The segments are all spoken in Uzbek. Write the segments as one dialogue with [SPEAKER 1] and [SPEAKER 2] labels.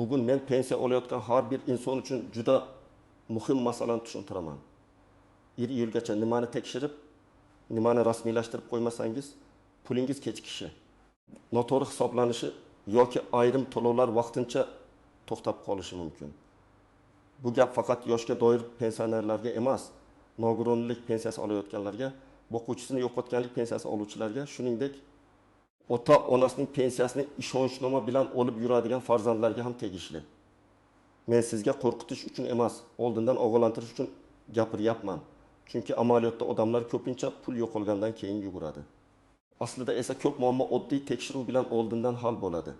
[SPEAKER 1] Bugun men pensiya olayotgan har bir inson uchun juda muhim masalani tushuntiraman. 1 iyulgacha nimani tekshirib, nimani rasmiylashtirib qo'ymasangiz, pulingiz kechikishi, noto'g'ri hisoblanishi yoki ayrim to'lovlar vaqtincha to'xtab qolishi mumkin. Bu gap faqat yoshga doir pensionerlarga emas, nogironlik pensiyasi olayotganlarga, boquvchisini yo'qotganlik pensiyasi oluvchilarga, shuningdek ota onasining pensiyasini ishonchnoma bilan olib yuradigan farzandlarga ham tegishli. Men sizga qo'rqitish uchun emas, oldindan ogohlantirish uchun gapiryapman. Chunki amaliyotda odamlar ko'pincha pul yo'qolgandan keyin yuguradi. Aslida esa ko'p muammo oddiy tekshiruv bilan oldindan hal bo'ladi.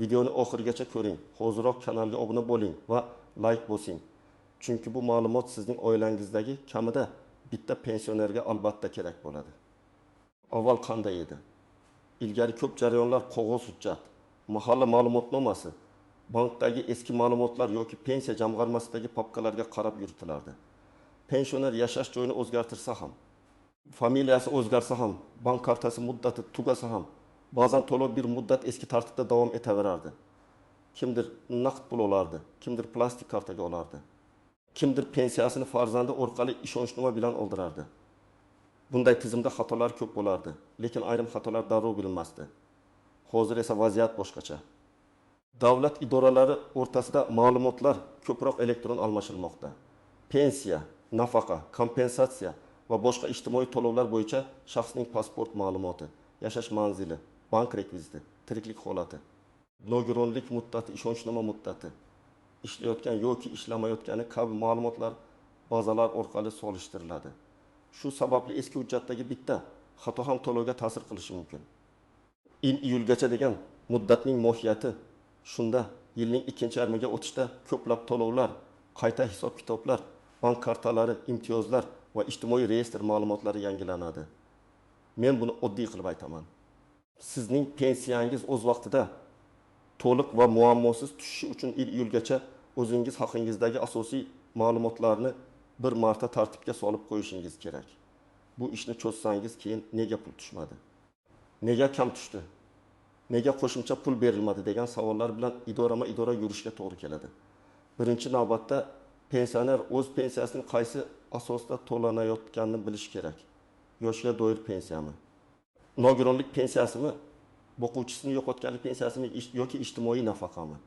[SPEAKER 1] Videoni oxirigacha ko'ring, hoziroq kanalga obuna bo'ling va like bosing. Chunki bu ma'lumot sizning oilangizdagi kamida bitta pensionerga albatta kerak bo'ladi. Avval qanday edi? Ilgari ko'p jarayonlar qog'oz hujjat, mahalla ma'lumotnomasi, bankdagi eski ma'lumotlar yoki pensiya jamg'armasidagi papkalarga qarab yuritilardi. Pensioner yashash joyini o'zgartirsa ham, familiyasi o'zgarsa ham, bank kartasi muddati tugasa ham, ba'zan to'lov bir muddat eski tartibda davom etaverardi. Kimdir naqd pul olardi, kimdir plastik kartaga olardi. Kimdir pensiyasini farzandi orqali ishonchnoma bilan oldirardi. Bunday tizimda xatolar ko'p bo'lardi, lekin ayrim xatolar darrov bilinmasdi. Hozir esa vaziyat boshqacha. Davlat idoralari o'rtasida ma'lumotlar ko'proq elektron almashilmoqda. Pensiya, nafaqa, kompensatsiya va boshqa ijtimoiy to'lovlar bo'yicha shaxsning pasport ma'lumoti, yashash manzili, bank rekviziti, tiriklik holati, nogironlik muddati, ishonchnoma muddati, ishlayotgan yoki ishlamayotgani kabi ma'lumotlar bazalar orqali solishtiriladi. Shu sababli eski hujjatdagi bitta xato ham to'lovga ta'sir qilishi mumkin. 1 iyulgacha degan muddatning mohiyati shunda: yilning ikkinchi yarmiga o'tishda ko'plab to'lovlar, qayta hisob kitoblar, bank kartalari, imtiyozlar va ijtimoiy reyestr ma'lumotlari yangilanadi. Men buni oddiy qilib aytaman. Sizning pensiyangiz o'z vaqtida, to'liq va muammosiz tushishi uchun 1 iyulgacha o'zingiz haqingizdagi asosiy ma'lumotlarni bir marta tartibga solib qo'yishingiz kerak. Bu ishni cho'zsangiz, keyin nega pul tushmadi, nega kam tushdi, nega qo'shimcha pul berilmadi degan savollar bilan idorama idora yurishga to'g'ri keladi. Birinchi navbatda pensioner o'z pensiyasining qaysi asosda to'lanayotganini bilishi kerak. Yoshga doir pensiyami, nogironlik pensiyasimi, boquvchisini yo'qotganlik pensiyasimi yoki ijtimoiy nafaqami?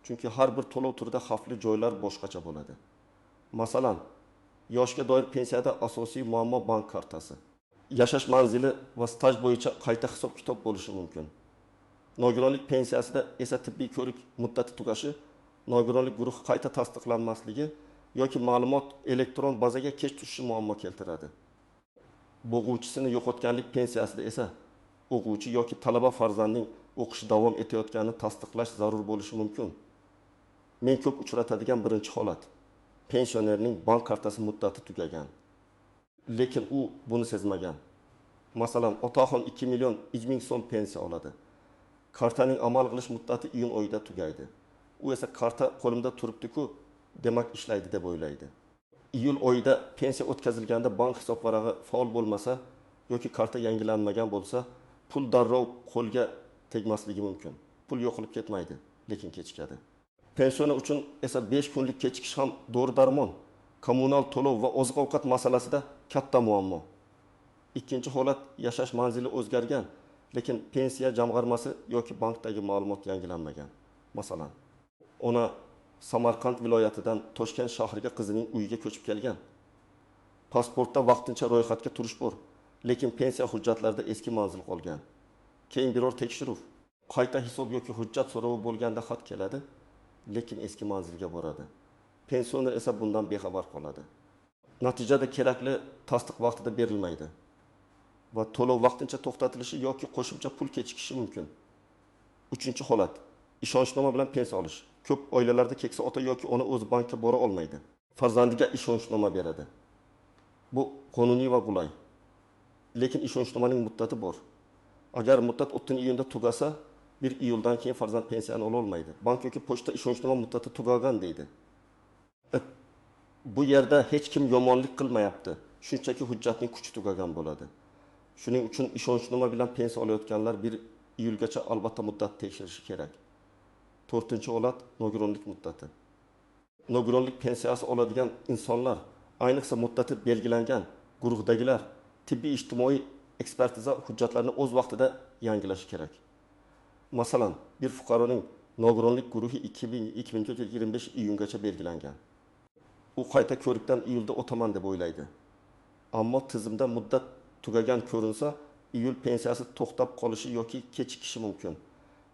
[SPEAKER 1] Chunki har bir to'lov turida xavfli joylar boshqacha bo'ladi. Masalan, yoshga doir pensiyada asosiy muammo bank kartasi, yashash manzili va staj bo'yicha qayta hisob kitob bo'lishi mumkin. Nogironlik pensiyasida esa tibbiy ko'rik muddati tugashi, nogironlik guruhi qayta tasdiqlanmasligi yoki ma'lumot elektron bazaga kech tushishi muammo keltiradi. Bo'g'uvchisini yo'qotganlik pensiyasida esa o'quvchi yoki talaba farzandning o'qishi davom etayotganini tasdiqlash zarur bo'lishi mumkin. Men ko'p uchratadigan birinchi holat: pensionerning bank kartasi muddati tugagan, lekin u buni sezmagan. Masalan, otaxon 2 million 1 ming so'm pensiya oladi. Kartaning amal qilish muddati iyun oyida tugaydi. U esa karta qo'limda turibdi-ku, demak ishlaydi deb o'ylaydi. Iyul oyida pensiya o'tkazilganda bank hisobvarag'i faol bo'lmasa yoki karta yangilanmagan bo'lsa, pul darrov qo'lga tegmasligi mumkin. Pul yo'qolib ketmaydi, lekin kechikadi. Pensioner uchun esa 5 kunlik kechikish ham dori darmon, kommunal to'lov va oziq ovqat masalasida katta muammo. Ikkinchi holat: yashash manzili o'zgargan, lekin pensiya jamg'armasi yoki bankdagi ma'lumot yangilanmagan. Masalan, ona Samarqand viloyatidan Toshkent shahriga qizining uyiga ko'chib kelgan. Pasportda vaqtincha ro'yxatga turish bor, lekin pensiya hujjatlarida eski manzil qolgan. Keyin biror tekshiruv, qayta hisob yoki hujjat so'rovi bo'lganda xat keladi, lekin eski manzilga boradi. Pensioner esa bundan bexabar qoladi. Natijada kerakli tasdiq vaqtida berilmaydi va to'lov vaqtincha to'xtatilishi yoki qo'shimcha pul kechikishi mumkin. Uchinchi holat: ishonchnoma bilan pensiya olish. Ko'p oilalarda keksa ota yoki ona o'zi bankka bora olmaydi, farzandiga ishonchnoma beradi. Bu qonuniy va qulay, lekin ishonchnomaning muddati bor. Agar muddat 30 iyunda tugasa, 1 iyuldan keyin farzand pensiyani ololmaydi. Bank yoki pochta ishonchnoma muddati tugagan deydi. Bu yerda hech kim yomonlik qilmayapti, shunchaki hujjatning kuchi tugagan bo'ladi. Shuning uchun ishonchnoma bilan pensiya olayotganlar 1 iyulgacha albatta muddat tekshirishi kerak. To'rtinchi holat nogironlik muddati. Nogironlik pensiyasi oladigan insonlar, ayniqsa muddati belgilangan guruhdagilar tibbiy ijtimoiy ekspertiza hujjatlarini o'z vaqtida yangilashi kerak. Masalan, bir fuqaroning nogironlik guruhi 2024 yil 25 iyungacha belgilangan. U qayta ko'rikdan iyulda o'taman deb o'ylaydi. Ammo tizimda muddat tugagan ko'rinsa, iyul pensiyasi to'xtab qolishi yoki kechikishi mumkin.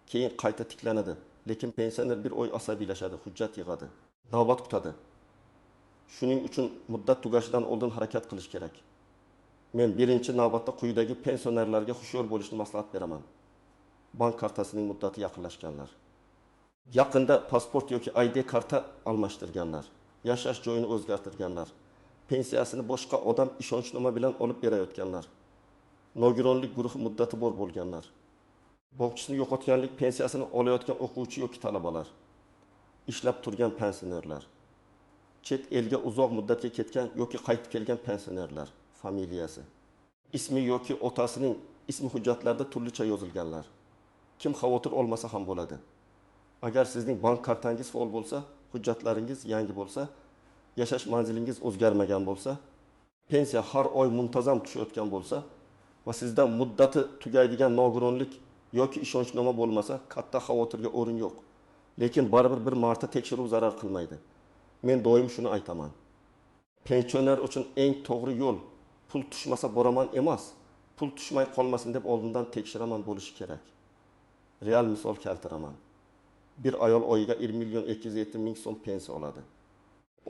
[SPEAKER 1] Keyin qayta tiklanadi, lekin pensioner bir oy asabiylashadi, hujjat yig'adi, navbat kutadi. Shuning uchun muddat tugashidan oldin harakat qilish kerak. Men birinchi navbatda quyidagi pensionerlarga hushyor bo'lishni maslahat beraman. Bank kartasining muddati yaqinlashganlar, yaqinda pasport yoki ID karta almashtirganlar, yashash joyini o'zgartirganlar, pensiyasini boshqa odam ishonchnoma bilan olib berayotganlar, nogironlik guruhi muddati bor bo'lganlar, boquvchisini yo'qotganlik pensiyasini olayotgan o'quvchi yoki talabalar, ishlab turgan pensionerlar, chet elga uzoq muddatga ketgan yoki qaytib kelgan pensionerlar familiyasi, ismi yoki otasining ismi hujjatlarda turlicha yozilganlar. Kim xavotir olmasa ham bo'ladi. Agar sizning bank kartangiz faol bo'lsa, hujjatlaringiz yangi bo'lsa, yashash manzilingiz o'zgarmagan bo'lsa, pensiya har oy muntazam tushayotgan bo'lsa va sizda muddati tugaydigan nogironlik yoki ishonchnoma bo'lmasa, katta xavotirga o'rin yo'q. Lekin baribir bir marta tekshiruv zarar qilmaydi. Men doim shuni aytaman. Pensioner uchun eng to'g'ri yo'l pul tushmasa boraman emas, pul tushmay qolmasin deb oldindan tekshiraman bo'lishi kerak. Real misol keltiraman. Bir ayol oyiga 1 207 000 so'm pensiya oladi.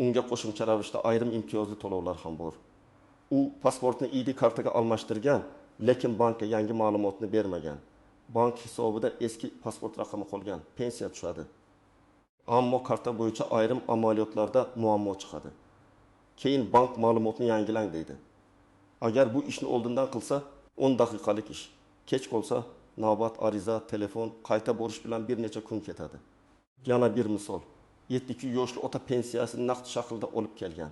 [SPEAKER 1] Unga qo'shimcha ravishda ayrim imtiyozli to'lovlar ham bor. U pasportni ID kartaga almashtirgan, lekin bankka yangi ma'lumotni bermagan. Bank hisobida eski pasport raqami qolgan, pensiya tushadi. Ammo karta bo'yicha ayrim amaliyotlarda muammo chiqadi. Keyin bank ma'lumotni yangilang deydi. Agar bu ishni oldindan qilsa, 10 daqiqalik ish. Kech qolsa, navbat, ariza, telefon, qayta borish bilan bir necha kun ketadi. Yana bir misol. 72 yoshli ota pensiyasini naqd shaklda olib kelgan.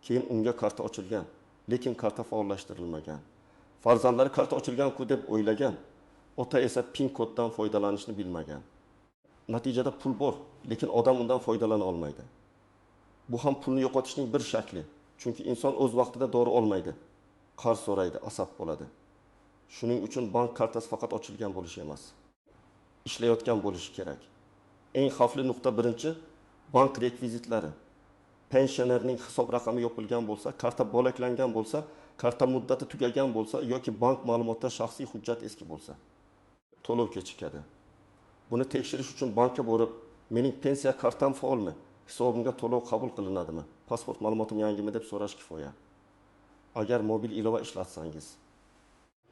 [SPEAKER 1] Keyin unga karta ochilgan, lekin karta faollashtirilmagan. Farzandlari karta ochilgan-ku deb o'ylagan. Ota esa PIN koddan foydalanishni bilmagan. Natijada pul bor, lekin odam undan foydalana olmaydi. Bu ham pulni yo'qotishning bir shakli. Chunki inson o'z vaqtida dori olmaydi. Qarz so'raydi, asab bo'ladi. Shuning uchun bank kartasi faqat ochilgan bo'lishi emas, ishlayotgan bo'lishi kerak. Eng xavfli nuqta birinchi, bank rekvizitlari. Pensionerning hisob raqami yopilgan bo'lsa, karta bo'laklangan bo'lsa, karta muddati tugagan bo'lsa yoki bank ma'lumotida shaxsiy hujjat eski bo'lsa, to'lov kechikadi. Buni tekshirish uchun bankka borib, mening pensiya kartam faolmi, hisobimga to'lov qabul qilinadimi, pasport ma'lumotim yangimi deb so'rash kifoya. Agar mobil ilova ishlatsangiz,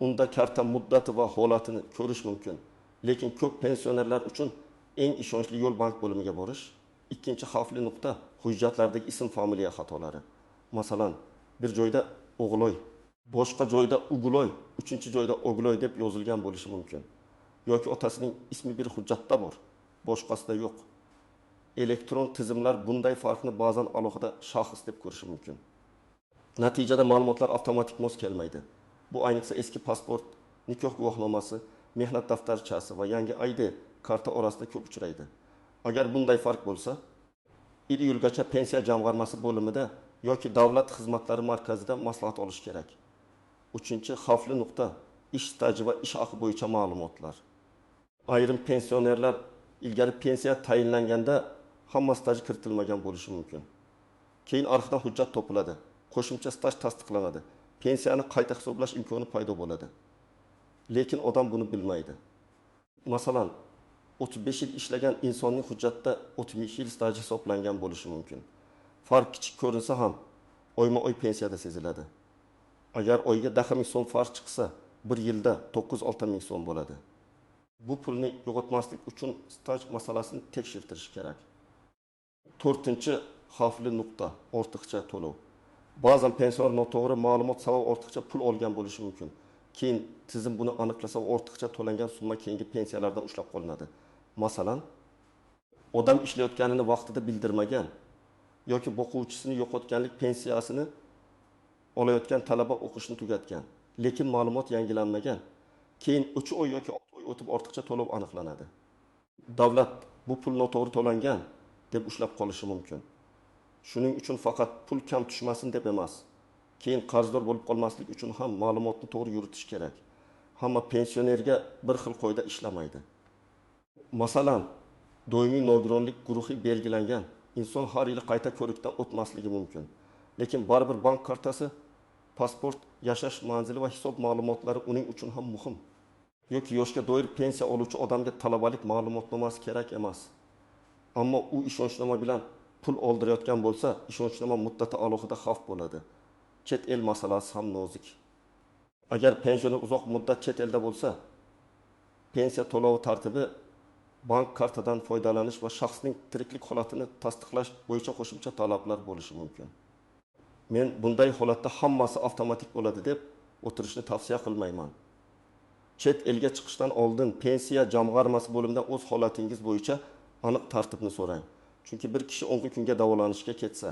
[SPEAKER 1] unda karta muddati va holatini ko'rish mumkin. Lekin ko'p pensionerlar uchun eng ishonchli yo'l bank bo'limiga borish. Ikkinchi xavfli nuqta hujjatlardagi ism familiya xatolari. Masalan, bir joyda O'g'loy, boshqa joyda Uguloy, uchinchi joyda O'gloy deb yozilgan bo'lishi mumkin. Yoki otasining ismi bir hujjatda bor, boshqasida yo'q. Elektron tizimlar bunday farqni ba'zan alohida shaxs deb ko'rishi mumkin. Natijada ma'lumotlar avtomatik mos kelmaydi. Bu ayniqsa eski pasport, nikoh guvohnomasi, mehnat daftarchasi va yangi ID karta orasida ko'p uchraydi. Agar bunday farq bo'lsa, 1 iyulgacha pensiya jamg'armasi bo'limida yoki davlat xizmatlari markazida maslahat olish kerak. Uchinchi xavfli nuqta ish staji va ish haqi bo'yicha ma'lumotlar. Ayrim pensionerlar ilgari pensiya tayinlanganda hamma staji kiritilmagan bo'lishi mumkin. Keyin arxivdan hujjat topiladi, qo'shimcha staj tasdiqlanadi. Pensiyani qayta hisoblash imkoni paydo bo'ladi. Lekin odam buni bilmaydi. Masalan, 35 yil ishlagan insonning hujjatda 32 yil staji hisoblangan bo'lishi mumkin. Farq kichik ko'rinsa ham oyma-oy pensiyada seziladi. Agar oyga 10 ming so'm farq chiqsa, bir yilda 9-6 ming so'm bo'ladi. Bu pulni yo'qotmaslik uchun staj masalasini tekshirtirish kerak. To'rtinchi xavfli nuqta ortiqcha to'lov. Ba'zan pensioner noto'g'ri ma'lumot sabab ortiqcha pul olgan bo'lishi mumkin. Keyin tizim buni aniqlasa, ortiqcha to'langan summa keyingi pensiyalardan ushlab qolinadi. Masalan, odam ishlayotganini vaqtida bildirmagan yoki boquvchisini yo'qotganlik pensiyasini olayotgan talaba o'qishni tugatgan, lekin ma'lumot yangilanmagan. Keyin 3 oy yoki 6 oy o'tib ortiqcha to'lov aniqlanadi. Davlat bu pul noto'g'ri to'langan deb ushlab qolishi mumkin. Shuning uchun faqat pul kam tushmasin deb emas, keyin qarzdor bo'lib qolmaslik uchun ham ma'lumotni to'g'ri yuritish kerak. Hamma pensionerga bir xil qoida ishlamaydi. Masalan, doimiy nogironlik guruhi belgilangan inson har yili qayta ko'rikdan o'tmasligi mumkin. Lekin baribir bank kartasi, pasport, yashash manzili va hisob ma'lumotlari uning uchun ham muhim. Yoki yoshga doir pensiya oluvchi odamga talabalik ma'lumotnomasi kerak emas. Ammo u ishonchnoma bilan pul oldirayotgan bo'lsa, ishonchnoma muddati alohida xavf bo'ladi. Chet el masalasi ham nozik. Agar pensioner uzoq muddat chet elda bo'lsa, pensiya to'lovi tartibi bank kartadan foydalanish va shaxsning tiriklik holatini tasdiqlash bo'yicha qo'shimcha talablar bo'lishi mumkin. Men bunday holatda hammasi avtomatik bo'ladi deb o'tirishni tavsiya qilmayman. Chet elga chiqishdan oldin pensiya jamg'armasi bo'limidan o'z holatingiz bo'yicha aniq tartibni so'rang. Chunki bir kishi 10 kunga davolanishga ketsa,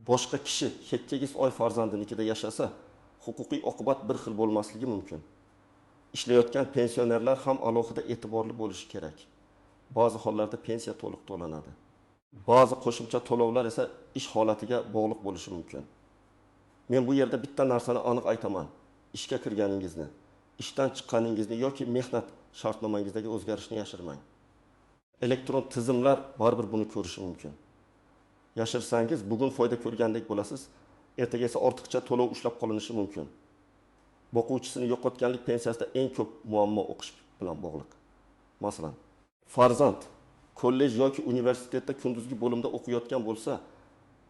[SPEAKER 1] boshqa kishi 8 oy farzandinikida yashasa, huquqiy oqibat bir xil bo'lmasligi mumkin. Ishlayotgan pensionerlar ham alohida e'tiborli bo'lishi kerak. Ba'zi hollarda pensiya to'liq to'lanadi. Ba'zi qo'shimcha to'lovlar esa ish holatiga bog'liq bo'lishi mumkin. Men bu yerda bitta narsani aniq aytaman. Ishga kirganingizni, ishdan chiqqaningizni yoki mehnat shartnomangizdagi o'zgarishni yashirmang. Elektron tizimlar baribir buni ko'rishi mumkin. Yashirsangiz bugun foyda ko'rgandek bo'lasiz, ertaga esa ortiqcha to'lov ushlab qolinishi mumkin. Boquvchisini yo'qotganlik pensiyasida eng ko'p muammo o'qish bilan bog'liq. Masalan, farzand kollej yoki universitetda kunduzgi bo'limda o'qiyotgan bo'lsa,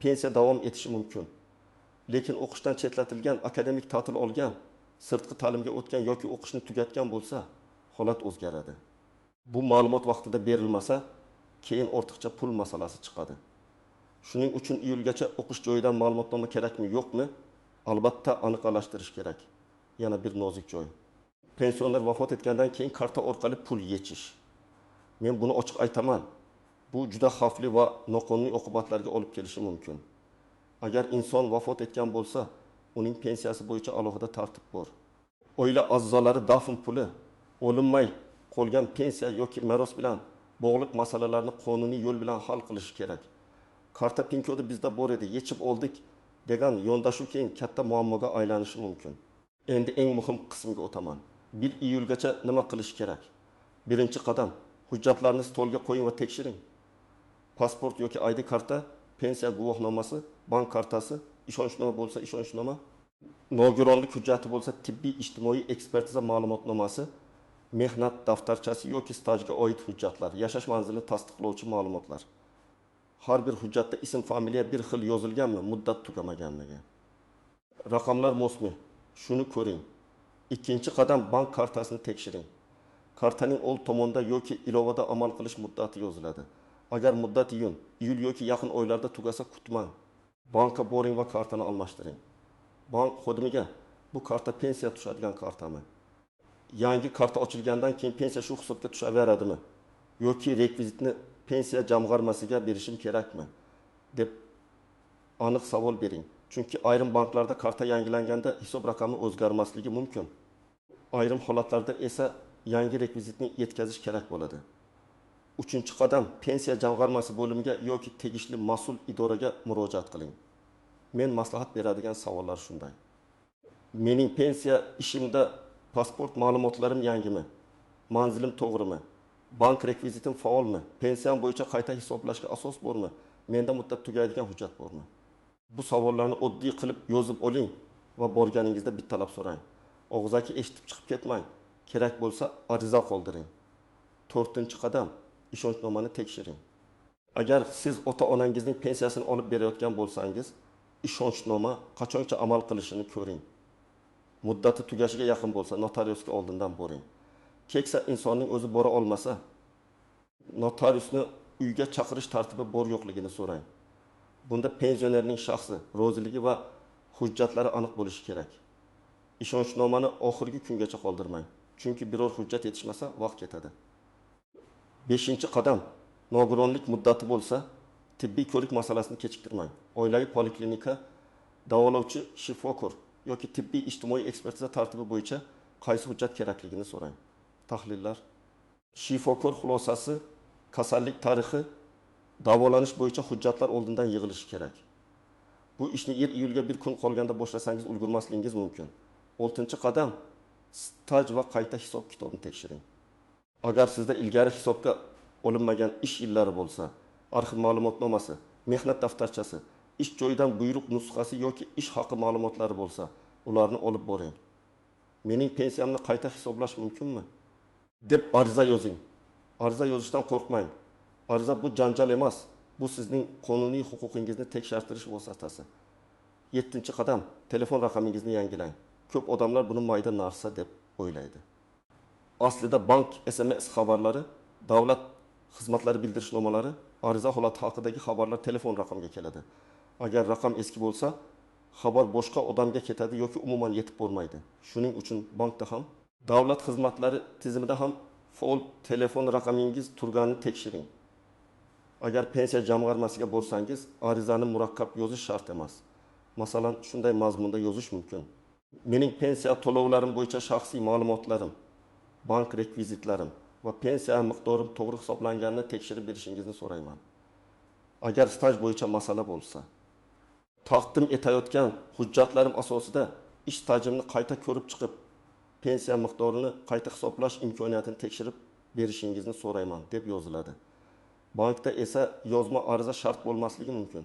[SPEAKER 1] pensiya davom etishi mumkin. Lekin o'qishdan chetlatilgan, akademik ta'til olgan, sirtqi ta'limga o'tgan yoki o'qishni tugatgan bo'lsa, holat o'zgaradi. Bu ma'lumot vaqtida berilmasa, keyin ortiqcha pul masalasi chiqadi. Shuning uchun iyulgacha o'qish joyidan ma'lumotnoma kerakmi, yo'qmi, albatta aniqlashtirish kerak. Yana bir nozik joy. Pensioner vafot etgandan keyin karta orqali pul yechish. Men buni ochiq aytaman. Bu juda xavfli va noqonuniy oqibatlarga olib kelishi mumkin. Agar inson vafot etgan bo'lsa, uning pensiyasi bo'yicha alohida tartib bor. Oila a'zolari dafn puli, o'linmay qolgan pensiya yoki meros bilan bog'liq masalalarni qonuniy yo'l bilan hal qilish kerak. Karta pin kodi bizda bor edi, yechib oldik degan yondashuv keyin katta muammoga aylanishi mumkin. Endi eng muhim qismga o'taman. 1 iyulgacha nima qilish kerak? Birinchi qadam, hujjatlarni stolga qo'ying va tekshiring. Pasport yoki ID karta, pensiya guvohnomasi, bank kartasi, ishonchnoma bo'lsa ishonchnoma, nogironlik hujjati bo'lsa tibbiy ijtimoiy ekspertiza ma'lumotnomasi, mehnat daftarchasi yoki stajga oid hujjatlar, yashash manzilini tasdiqlovchi ma'lumotlar. Har bir hujjatda ism, familiya bir xil yozilganmi, muddat tugamaganligi. Raqamlar mosmi? Shuni ko'ring. Ikkinchi qadam, bank kartasini tekshiring. Kartaning old tomonida yoki ilovada amal qilish muddati yoziladi. Agar muddat iyun, iyul yoki yaqin oylarda tugasa kutmang. Bankka boring va kartani almashtiring. Bank xodimiga bu karta pensiya tushadigan kartami? Yangi karta ochilgandan keyin pensiya shu hisobga tushaveradimi? Yoki rekvizitni pensiya jamg'armasiga berishim kerakmi? Deb aniq savol bering. Chunki ayrim banklarda karta yangilanganda hisob raqami o'zgarmasligi mumkin. Ayrim holatlarda esa yangi rekvizitni yetkazish kerak bo'ladi. Uchinchi qadam, pensiya jamg'armasi bo'limiga yoki tegishli mas'ul idoraga murojaat qiling. Men maslahat beradigan savollar shunday. Mening pensiya ishimda pasport ma'lumotlarim yangimi? Manzilim to'g'rimi? Bank rekvizitim faolmi? Pensiyam bo'yicha qayta hisoblashga asos bormi? Menda muddat tugaydigan hujjat bormi? Bu savollarni oddiy qilib yozib oling va borganingizda bittalab so'rang. Og'zaki eshitib chiqib ketmang. Kerak bo'lsa ariza qoldiring. To'rtinchi qadam, ishonchnomani tekshiring. Agar siz ota-onangizning pensiyasini olib berayotgan bo'lsangiz, ishonchnoma qachoncha amal qilishini ko'ring. Muddati tugashiga yaqin bo'lsa, notariusga oldindan boring. Keksa insonning o'zi bora olmasa, notariusni uyga chaqirish tartibi bor yo'qligini so'rang. Bunda pensionerning shaxsi, roziligi va hujjatlari aniq bo'lishi kerak. Ishonchnomani oxirgi kungacha qoldirmang, chunki biror hujjat yetishmasa vaqt ketadi. 5-qadam, nogironlik muddati bo'lsa, tibbiy ko'rik masalasini kechiktirmang. Oilaviy poliklinika, davolovchi shifokor yoki tibbiy ijtimoiy ekspertiza tartibi bo'yicha qaysi hujjat kerakligini so'rang. Tahlillar, shifokor xulosasi Kasallik tarixi, davolanish bo'yicha hujjatlar oldindan yig'ilishi kerak. Bu ishni 1 iyulga bir kun qolganda boshlasangiz ulgurmasligingiz mumkin. Oltinchi qadam: staj va qayta hisob kitobni tekshiring. Agar sizda ilgari hisobga olinmagan ish yillari bo'lsa, arxiv ma'lumotnomasi, mehnat daftarchasi, ish joyidan buyruq nusxasi yoki ish haqi ma'lumotlari bo'lsa, ularni olib boring. Mening pensiyamni qayta hisoblash mumkinmi? Deb ariza yozing. Ariza yozishdan qo'rqmang. Ariza bu janjal emas, bu sizning qonuniy huquqingizni tekshartirish vositasi. Yettinchi qadam: telefon raqamingizni yangilang. Ko'p odamlar buni mayda narsa deb o'ylaydi. Aslida bank SMS xabarlari, davlat xizmatlari bildirishnomalari, ariza holati haqidagi xabarlar telefon raqamga keladi. Agar raqam eski bo'lsa, xabar boshqa odamga ketadi yoki umuman yetib bormaydi. Shuning uchun bankda ham, davlat xizmatlari tizimida ham faol telefon raqamingiz turganini tekshiring. Agar pensiya jamg'armasiga borsangiz, arizani murakkab yozish shart emas. Masalan, shunday mazmunda yozish mumkin: Mening pensiya to'lovlarim bo'yicha shaxsiy ma'lumotlarim, bank rekvizitlarim va pensiya miqdorim to'g'ri hisoblanganini tekshirib berishingizni so'rayman. Agar staj bo'yicha masala bo'lsa, taqdim etayotgan hujjatlarim asosida ish stajimni qayta ko'rib chiqib, pensiya miqdorini qayta hisoblash imkoniyatini tekshirib berishingizni so'rayman deb yoziladi. Bankda esa yozma ariza shart bo'lmasligi mumkin.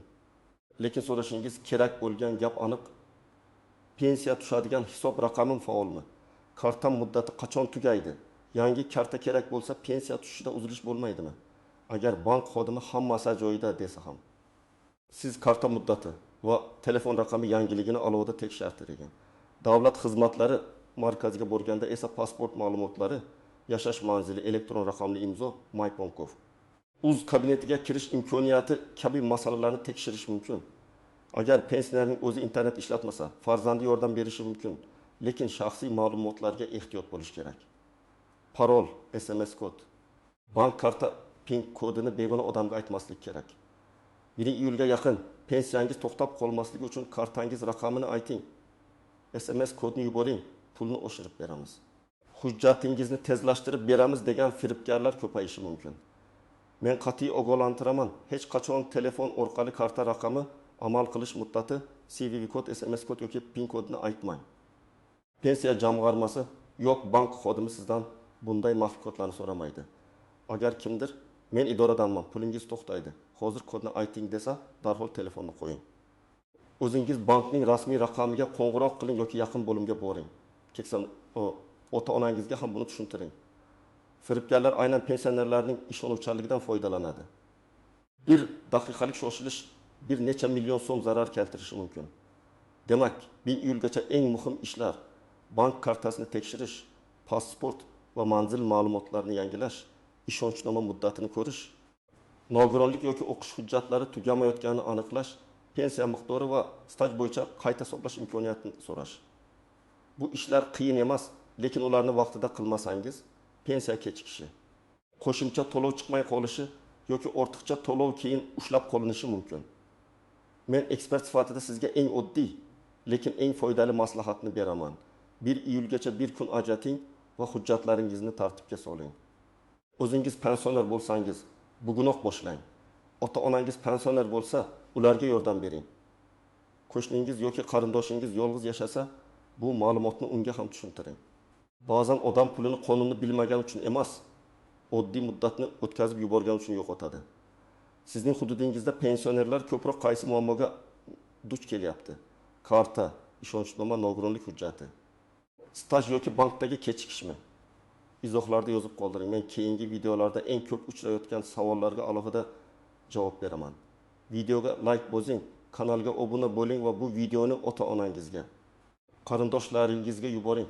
[SPEAKER 1] Lekin so'rashingiz kerak bo'lgan gap aniq. Pensiya tushadigan hisob raqamim faolmi? Kartam muddati qachon tugaydi? Yangi karta kerak bo'lsa, pensiya tushishida uzilish bo'lmaydimi? Agar bank xodimi hammasi joyida desa ham, siz karta muddati va telefon raqami yangiligini alohida tekshirtiring. Davlat xizmatlari markaziga borganda esa pasport ma'lumotlari, yashash manzili, elektron raqamli imzo, MyPonkov, uz kabinetiga kirish imkoniyati kabi masalalarni tekshirish mumkin. Agar pensionerning o'zi internet ishlatmasa, farzandi yordam berishi mumkin, lekin shaxsiy ma'lumotlarga ehtiyot bo'lish kerak. Parol, SMS kod, bank karta PIN kodini begona odamga aytmaslik kerak. 1 iyulga yaqin pensiyangiz to'xtab qolmasligi uchun kartangiz raqamini ayting. SMS kodni yuboring, pulni oshirib beramiz. Hujjatingizni tezlashtirib beramiz degan firibgarlar ko'payishi mumkin. Men qat'iy ogohlantiraman, hech qachon telefon orqali karta raqami, amal qilish muddati, CVV kod, SMS kod yoki PIN kodini aytmang. Pensiya jamg'armasi yo'q bank xodimi sizdan bunday maxfiy kodlarni so'ramaydi. Agar kimdir men idoradanman, pulingiz to'xtaydi, hozir kodni ayting desa, darhol telefonni qo'ying. O'zingiz bankning rasmiy raqamiga qo'ng'iroq qiling yoki yaqin bo'limga boring. Keksa ota-onangizga ham buni tushuntiring. Firibgarlar aynan pensionerlarning ishonuvchanligidan foydalanadi. Bir daqiqalik shoshilish bir necha million so'm zarar keltirishi mumkin. Demak, 1 iyulgacha eng muhim ishlar: bank kartasini tekshirish, pasport va manzil ma'lumotlarini yangilash, ishonchnoma muddatini ko'rish, nogironlik yoki o'qish hujjatlari tugamayotganini aniqlash, pensiya miqdori va staj bo'yicha qayta hisoblash imkoniyatini so'rash. Bu ishlar qiyin emas, lekin ularni vaqtida qilmasangiz, pensiya kechikishi, qo'shimcha to'lov chiqmay qolishi yoki ortiqcha to'lov keyin ushlab qolinishi mumkin. Men ekspert sifatida sizga eng oddiy, lekin eng foydali maslahatni beraman. 1 iyulgacha bir kun ajrating va hujjatlaringizni tartibga soling. O'zingiz pensioner bo'lsangiz, bugunoq boshlang. Ota-onangiz pensioner bo'lsa, ularga yordam bering. Qo'shningiz yoki qarindoshingiz yolg'iz yashasa, bu ma'lumotni unga ham tushuntiring. Ba'zan odam pulini qonunni bilmagani uchun emas, oddiy muddatni o'tkazib yuborgani uchun yo'qotadi. Sizning hududingizda pensionerlar ko'proq qaysi muammoga duch kelyapti? Karta, ishonchnoma, nogironlik hujjati, staj yoki bankdagi kechikishmi? Izohlarda yozib qoldiring. Men keyingi videolarda eng ko'p uchrayotgan savollarga alohida javob beraman. Videoga like bosing, kanalga obuna bo'ling va bu videoni ota-onangizga, qarindoshlaringizga yuboring.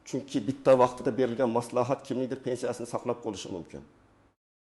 [SPEAKER 1] Chunki bitta vaqtida berilgan maslahat kimningdir pensiyasini saqlab qolishi mumkin.